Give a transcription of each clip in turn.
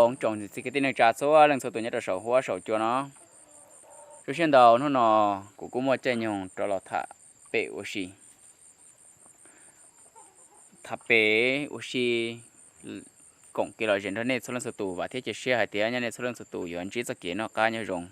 Ov tsoom txiv kwv tij neej tsa txhua leej txhua tus nyob rau saum huab saum cua no, zoo siab ntau hnub no kuv kuj muaj caij nyoog rov los tham pem ua si, tham pem ua si koom kev lom zem nrog nej txhua leej txhua tus. Vam thiab cia siab hais tias nej txhua leej txhua tus yuav ntsib txoj kev noj qab nyob zoo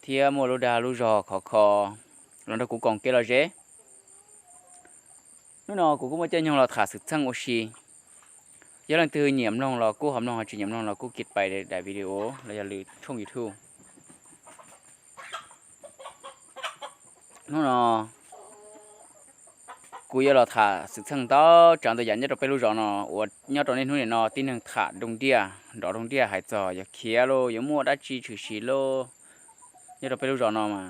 thiab muaj lub dag lub zog khov kho los nrog kuv koom kev lom zem. Hnub no kuv kuj muaj caij nyoog los tham xwm txheej ua si. Yog leej twg nyiam mloog los kuj ho mloog, tsis nyiam mloog los kuj kis pais daim video los yog lwm tshooj YouTube. Hnub no kuv yuav los tham xwm txheej ntau tsav ntau yam nyob rau peb lub zos no uas nyob rau niaj hnub nim no tib neeg tham doog diaj nrov doog diaj hais txog yog khiav los yuav muaj dab tsi tshwm sim los nyob rau peb lub zos no mas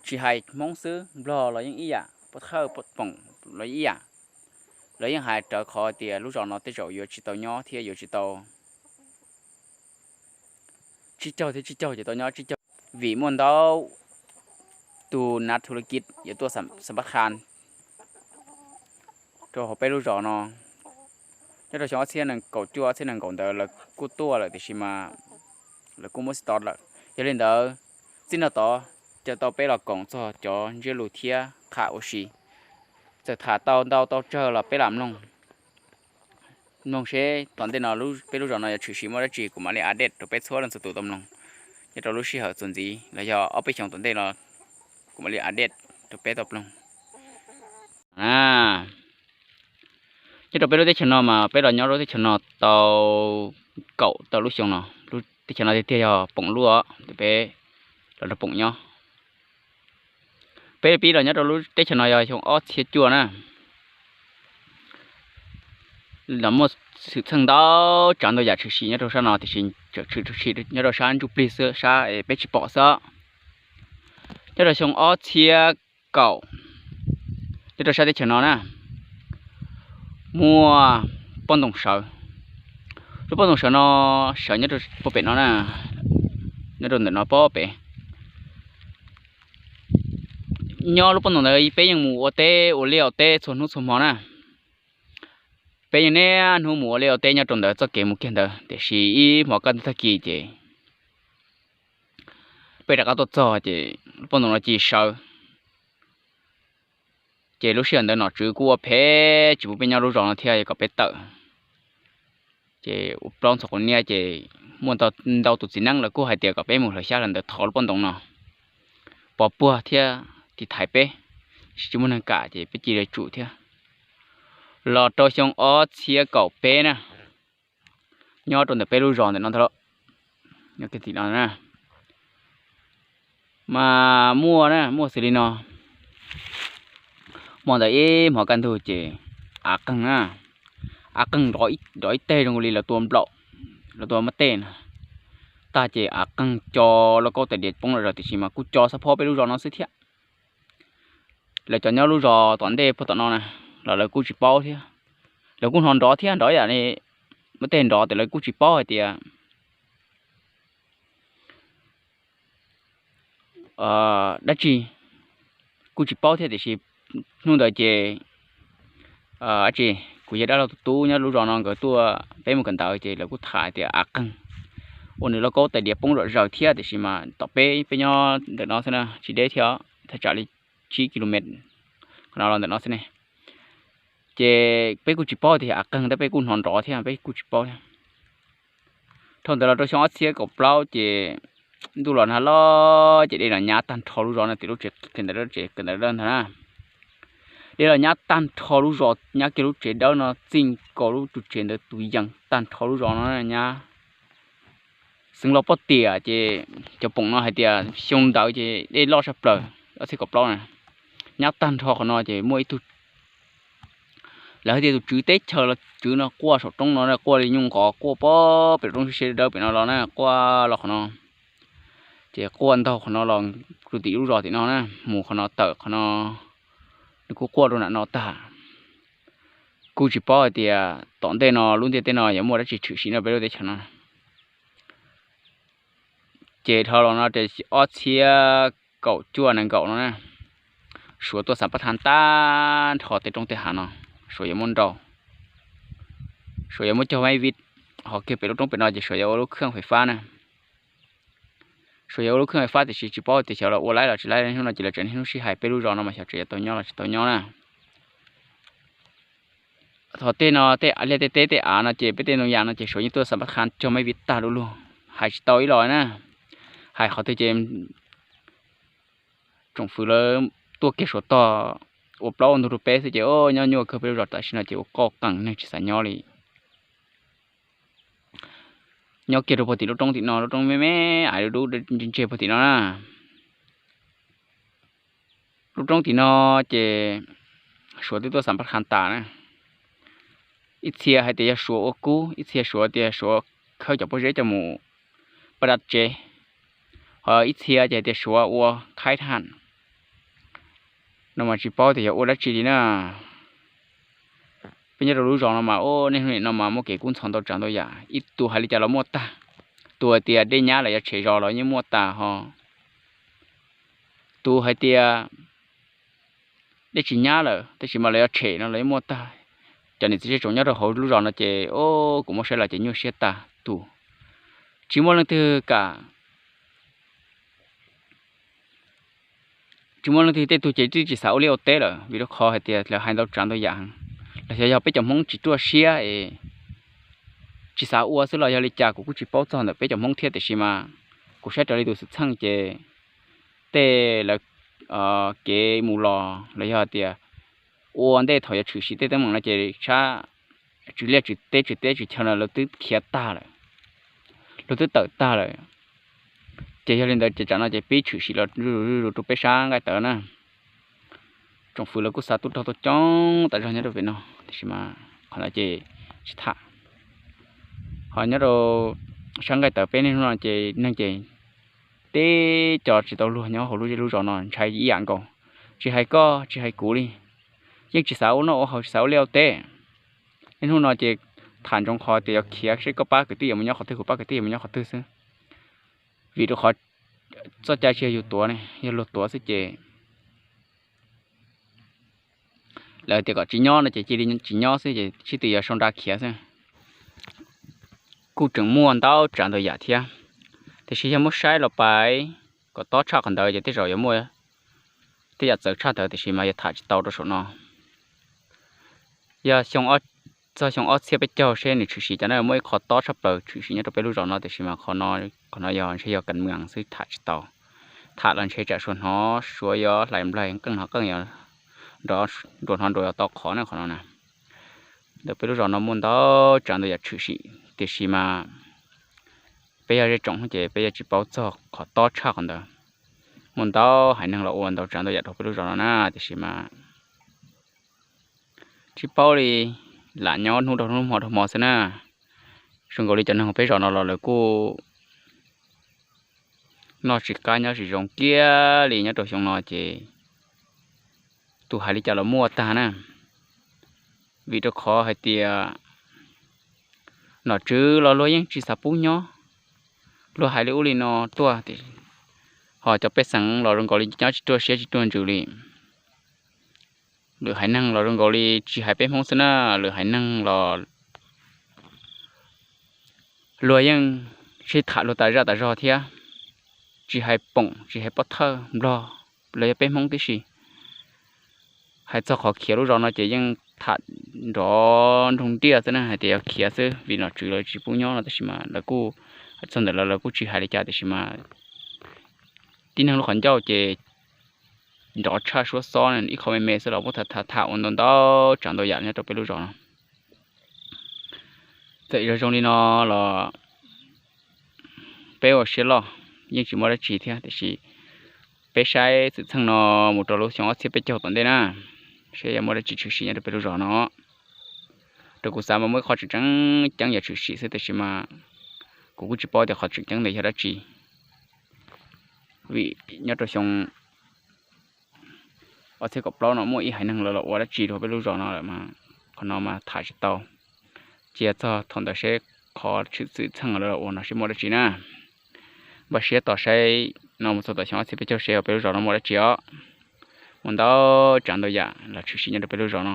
tsis hais Hmoob xwb, Nplog los yeej ib yam, pov thawj poom los yeej ib yam. Lawv yeej hais rawv qhov tias lub zos no tej zaum yuav tsis tau nyob thiab yuav tsis tau, tsib caug thiab tsib caug ces tau nyob tsib caug, vim muaj ntau tus nav thu la kij yuav tuaj xa pab kha rau hauv peb lub zos no. Nyob rau xyoo ob txhiab nees nkaum cuaj ob txhiab nees nkaum ntawd lawv kuj tuaj lawm tiam sis mas lawv kuj muab xi tov lawm. Yog li ntawd, txij no tod caw tau peb los koom txog cov ntsiab lus thiab tham ua si. Txawm tham tau ntau tau tsawg los peb lam mloog, mloog seb tom ntej no peb lub zos no yuav tshwm sim muaj dab tsi kuv mam li update rau peb txhua leej txhua tus tau mloog. Nyob rau lub sij hawm txuas ntxiv los yog ob peb xyoos tom ntej no kuv mam li update rau peb tau mloog. Nyob rau peb lub teb chaws no mas peb los nyob lub teb chaws no tau kaum tau lub xyoo no. Lub teb chaws no tiag tiag yog Poom Lub os, peb los nrog Poom nyob. Peb pib los nyob rau lub teb chaws no yog xyoo ob txhiab cuaj na. Los muaj xwm txheej ntau tsav ntau yam tshwm sim nyob rau sab no tiam sis tshwm sim nyob rau sab ntsuj plig xwb, sab peb tsis pom xwb. Nyob rau xyoo ob txhiab kaum, nyob rau sab teb chaws no na, muaj pob ntoo sawv. Lub pob ntoo sawv no sawv nyob rau pem no na, nyob rau ntawm no pob pem. Nyob lub pob ntoo ntawd peb yeej mus ua teb ua liaj ua teb txhua hnub txhua hmo na. Peb yeej niaj hnub mus ua liaj ua teb nyob rau ntawd txoj kev mus kiag ntawd, tiam sis ib hmos kaj ntug tag kis ces peb rov qab tuaj txog ces lub pob ntoo no cia li sawv. Ces lub sij hawm ntawd nom tswv kuj ua phem tsis pub peb nyob lub zos no thiab kom peb tawm. Ces ua plaub ntxhov quav niab ces muaj ntau tus txiv neeb lawv kuj hais tias kom peb mus hlawv xyab hlawv ntawv thov lub pob ntoo no pov puag thiab tiv thaiv peb, tsis muaj neeg kam ces peb cia li tsum thiab. Los rau xyoo ob txhiab kaum peb na, nyob rau ntawm peb lub zos ntawm no ntag, mas muaj na, muaj xws li no. Hmo ntawd ib hmos kaj ntug ces av qeeg na, av qeeg nrov ib teg zoo li lawv tua nplaum, lawv tua mab tej na, tag ces av qeeg co lauj kaub tais diav poob lawm zog tiam sis mas kuj co xab phob peb lub zos no xwb thiab. Lawv cov nyob lub zos tom ntej puag tom no na los lawv kuj tsis paub thiab, lawv kuj hnov nrov thiab, nrov ib yam li mab tej nrov ces lawv kuj tsis paub hais tias dab tsi, kuj tsis paub thiab tiam sis hnub ntawd ces dab tsi, kuv yawg dab laug tus tub nyob lub zos no nkawd tuaj peb mus kawm ntawv ces lawv kuj tham tias av qeeg, ua nws lauj kaub tais diav poob zom zaws thiab tiam sis mas tom peb, peb nyob ntawm no xwb na, tsis deb thiab, thaj tsam li tsib ki lo mev qhov no los ntawm no xwb ne. Ces peb kuj tsis paub tias av qeeg tab peb kuj hnov nrov thiab peb kuj tsis paub thiab. Dhau ntawd los rau xyoo ob txhiab kaum plaub ces ntuj los nag loj ces dej los nyab tag nrho lub zos no, tim lub tsev kawm ntawv ntag na. Dej los nyab tag nrho lub zos, nyab kiag lub tsev dawb no txij nkaus lub tus tsev ntawd tus yees tag nrho lub zos no nyab. Xeev Laus Poj Tiam ces cov Poom no hais tias xyoo ntawd ces dej loj tshaj plaws, ob txhiab kaum plaub na, nyab tag nrho qhov no ces muaj ib tug, lawv hais tias tus tswv teb chaws los tswv no quaj saum roob no, quaj li nyuj nqov quaj pob pem roob siab dawb pem no los na, quaj los qhov no. Ces quaj ntaug qhov no los rau tim lub zos tim no na, mus qhov no tawm qhov no, nws kuj quaj rau nram no tag. Kuj tsis paub hais tias tom ntej no lub ntiaj teb no yuav muaj dab tsi tshwm sim nyob peb lub teb chaws no. Ces dhau los no ces ob txhiab kaum cuaj nees nkaum no na, Suav tuaj xa pab thab tag nrho tej roob tej hav no, Suav yuav muab nrau, Suav yuav muab cog maiv vij, ho kiag pem lub roob pem no ces Suav yuav ua lub khwj fais fab na. Suav yuav ua lub khwj fais fab tiam sis tsis paub tias xyov los ua laib los tsis laib, hnub no ces lawv tseem niaj hnub sib hais peb lub zos no mas xyov tseem yuav tau nyob los tsis tau nyob na. Thaum tej no tej liaj tej teb tej av no ces peb tej ntoo yam no ces Suav yeej tuaj xa pab qha cog mab viv tag du lug, hais tsis tau ib los na. Hais qhov twg ces tsoom fwv lawv tuaj kiag Suav tog ua plaub ua ntug rau peb xwb ces nyob nyuaj kawg peb lub zos tam sim no ces ua qoj qees neeg tsis xav nyob li. Nyob kiag rau puag tim lub roob tim no, lub roob me me, ais dub dub ntseg puag tim no na. Lub roob tim no ces Suav twb tuaj xa pab qha tas na. Ib txhia hais tias yog Suav ua kub, ib txhia Suav tias Suav khawb cov pob zeb coj mus paj dab tsev, ho ib txhia ces hais tias Suav ua khaib thaj no mas tsis paub tias yog ua dab tsi li na. Peb nyob rau lub zos no mas ua niaj hnub nim no mas muaj kev kub ntxhov ntau tsav ntau yam, ib tus hais li cas los muaj tag. Tus hais tias dej nyab lawm yuav tshem zos los yeej muaj tag ho. Tus hais tias dej tsis nyab lawm tab sis mas lawv yuav tshem no los yeej muaj tag. Cov niam txiv zej tsoom nyob rau hauv lub zos no ces kuv muab saib los ces nyuaj siab tag tus. Tsis muaj leej twg kam, tsis muaj leej twg tej tug ces twb tsis xav ua liaj ua teb lawm vim rau qhov hais tias lawv hais ntau tsav ntau yam heev. Los xyov yog peb cov Hmoob tsis ruaj siab es tsis xav ua xwb los yog li cas kuv kuj tsis paub txog ntawm peb cov Hmoob thiab tiam sis mas kuv saib raws li tus xwm txheej ces tej lawv kev mus los los yog tias ua ntej thaum yuav tshwm sim tej teeb meem no ces sab tswv liaj tswv teb tswv teb tswv chaw no lawv twb khiav tag lawm, lawv twb tawm tag lawm. Ces yog li ntawd ces tsam no ces pib tshwm sim los zuj zus rau peb sab nqaij tawv na. Tsoom fwv lawv kuj xa tub rog tuaj coob tas zog nyob rau pem no tiam sis mas qhov ntawd ces tsis tham. Ho nyob rau sab nqaij tawv peb niaj hnub no ces neeg ces teb co tsis tau luag nyob hauv lub zej lub zos no ntshai ib yam nkaus. Tsis hais koj tsis hais kuv li, yeej tsis xav ua noj ua haus tsis xav ua liaj ua teb. Niaj hnub no ces tham ntsoov qhov tias yuav khiav seb koj pab kwv tij yuav mus nyob qhov twg kuv pab kwv tij yuav mus nyob qhov twg xwb. Vim rau qhov txoj cai tsis yog yus tuav ne, yog luag tuav xwb ces lawv tias kom tsis nyob no ces cia li tsis nyob xwb ces sib tw yuav sau nra khiav xwb. Kuj tseem muaj ntau tsav ntau yam thiab, tiam sis yog muab saib los pais kom tob tshaj qhov ntawd ces tej zaum yuav muaj tej yam txawv tshaj ntawd tiam sis mas yog tham tsis tau rau saum no. Yog txog xyoo ob txhiab peb caug seb nws tshwm sim cas na, muaj ib qho tob tshaj plaws tshwm sim nyob rau peb lub zos no tiam sis mas qhov no, qhov no yog ntshe yog kas mws xwb tham tsis tau. Tham los ntshe tsam Suav hnov Suav yuav hlais nplaig, qeej hnov qeej yuav nrov, nruas hnov nruas yuav tau qhov na qhov no na. Ntawm peb lub zos no muaj ntau tsav ntau yam tshwm sim tiam sis mas peb yog zej tsoom ces peb yuav tsis paub txog qhov tob tshaj qhov ntawd. Muaj ntau haiv neeg los ua ntau tsav ntau yam rau peb lub zos no na tiam sis mas tsis paub li, lam nyob hnub rau hnub hmo rau hmo xwb na. Zoo nkaus li cov neeg peb zos no los lawv kuj noj tsis qab nyob tsis zoo kiag li nyob rau xyoo no ces tus hais li cas los muaj tag na. Vim rau qhov hais tias nom tswv los luag yeej tsis xav pub nyob, luag hais li ub li no tuaj, ho cov pej xeem los zoo nkaus li nyob tsis ruaj siab tsis ruaj ntsws li. Lwm haiv neeg los zoo nkaus li tsis hais peb Hmoob xwb na, lwm haiv neeg los luag yeej sib tham luag tas zaj tas zog thiab, tsis hais Poom tsis hais Pob Thawj Nplog, los yog peb Hmoob tib si. Hais txog qhov khiav lub zos no ces yeej tham nrov nroog nriaj xwb na, hais tias yog khiav xwb vim nom tswv lawv tsis pub nyob no tab sis mas lawv kuj, txog ntawm lawv lawv kuj tsis hais li cas tiam sis mas tib neeg lub qhov ncauj ces nrov tshaj suab xob, ib qho me me xwb los muab tham tham ua ntau ntau tsav ntau yam nyob rau peb lub zos no. Txawm zoo zoo li no los peb ua siab loj yeej tsis muaj dab tsi thiab tiam sis peb saib xwm txheej no mus rau lub xyoo ob txhiab peb caug tom ntej na, seb yuav muaj dab tsi tshwm sim nyob rau peb lub zos no. Rau kuv xav mas muaj ib qho tseem tseem ceeb yuav tshwm sim xwb tiam sis mas kuv kuj tsis paub tias qhov tseem ceeb ntawd yog dab tsi, vim nyob rau xyoo ob txhiab kaum plaub no muaj ib haiv neeg lawv los ua dab tsi rau peb lub zos no lawm mas qhov no mas tham tsis tau. Cia txog thaum ntawd seb qhov tshwm xwm txheej lawv los ua no seb muaj dab tsi na. Npaj siab tos saib no mus txog tom xyoo ob txhiab peb caug seb peb lub zos no muaj dab tsi os. Muaj ntau tsav ntau yam los tshwm sim nyob rau peb lub zos no.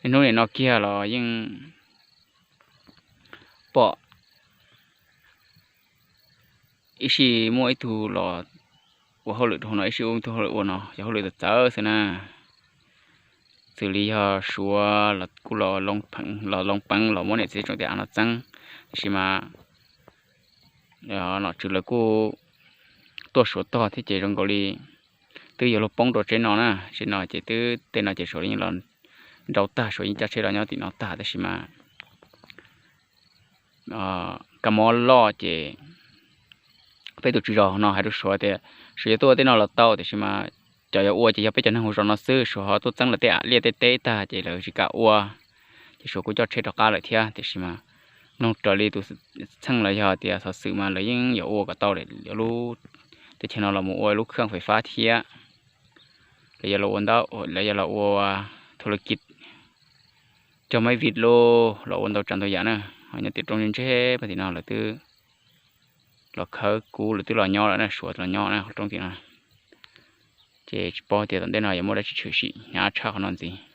Niaj hnub nim no kiag los yeej pom ib sij muaj ib tug los ua hauj lwm rau hauv no, ib sij ua ib tug hauj lwm ua no, yog hauj lwm txawv txawv xwb na. Xws li yog Suav kuj los loo peev los muab niam txiv tsoom tej av no txeeb, tiam sis mas nom tswv lawv kuj tuaj Suav tog thiab ces zoo nkaus li twb yuav luag poob rau tsev no na, tsev no ces twb tej no ces Suav yeej los nrau tag, Suav yeej coj tsheb los nyob tim no tag, tab sis mas kab mob loj ces peb tus tswv zos no hais rau Suav tias Suav yuav tuaj ua tej no los tau, tiam sis mas cov yuav ua ces yog peb cov neeg hauv zos no xwb, Suav ho tuaj txeeb lawv tej av liaj tej teb tag ces lawv tsis kam ua, ces Suav kuj coj tsheb rov qab lawm thiab. Tiam sis mas mloog raws li tus txheej los yog tias xov xwm mas lawv yeej yuav ua kom tau lawm lub teb chaws no los mus ua lub khaj fais fab thiab, lawv yuav los ua ntau, lawv yuav los ua thu la kij cog maiv vij los ua ntau tsav ntau yam na. Ho nyob tim roob ntseb ntseb pab tim no lawv twb los khawb kuv, lawv twb los nyob lawm na, Suav los nyob na qhov roob tim no. Ces tsis paub tias tom ntej no yuav muaj dab tsi tshwm sim hnyav tshaj qhov no ntxiv.